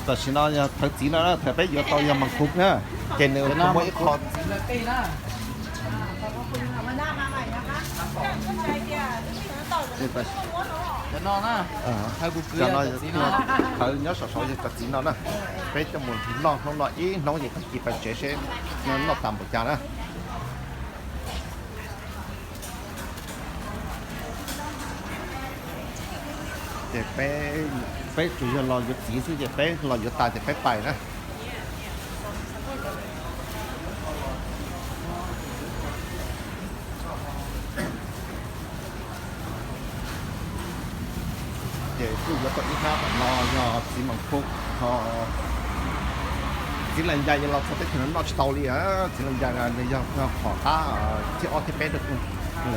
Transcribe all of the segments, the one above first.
Tam sim no yog thawv txiv no na, thawv peb yuav tau yog mas kuv na, ces nws muaj ib qho. Cov no thawv nyob saum saud yog cov txiv no na, peb coj mus noj hnub no ib hnub ces tag kis pais tsev seb noj tas npaum cas na. Ces peb, peb tsuas yog los yuav txiv xwb ces peb los yuav tas ces peb pais na. Ces kuj yuav tau ib hnab tom no yog txiv mas kuv, txiv las yas yuav los txog teb chaws no noj tsis tau li. Txiv las yas nws yog qhov qab thib ob thib peb rau kuv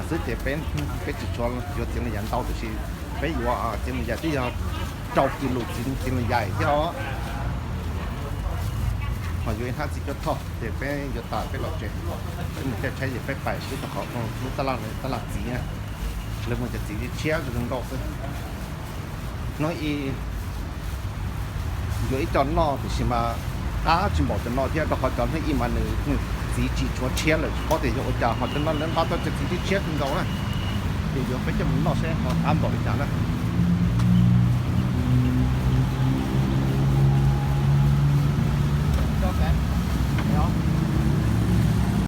xwb ces peb, peb tsis tshua yuav txiv las yas ntau tiam sis peb yuav txiv las yas twb yog rau kis lus txiv, txiv las yas thiab os. Ho yuav ib hnab txiv cuab thoj ces peb yuav tas peb los tsev, peb mus caij tsheb ces peb pais twb tau qhov lub tab laj, tab laj txiv na. Lawv muaj cov txiv tshiab zoo nkauj xwb. Hnub ib yuav ib co noj tiam sis mas qab tsis npaum cov no thiab rau qhov cov hnub ib mas nws txiv tsis tshuav tshiab lawm tsis paub tias yog ua cas ho cov no lawv nqa tau cov txiv tshiab tshiab kawg nkaus na. Ces yuav peb coj mus noj seb ho qab npaum li cas na.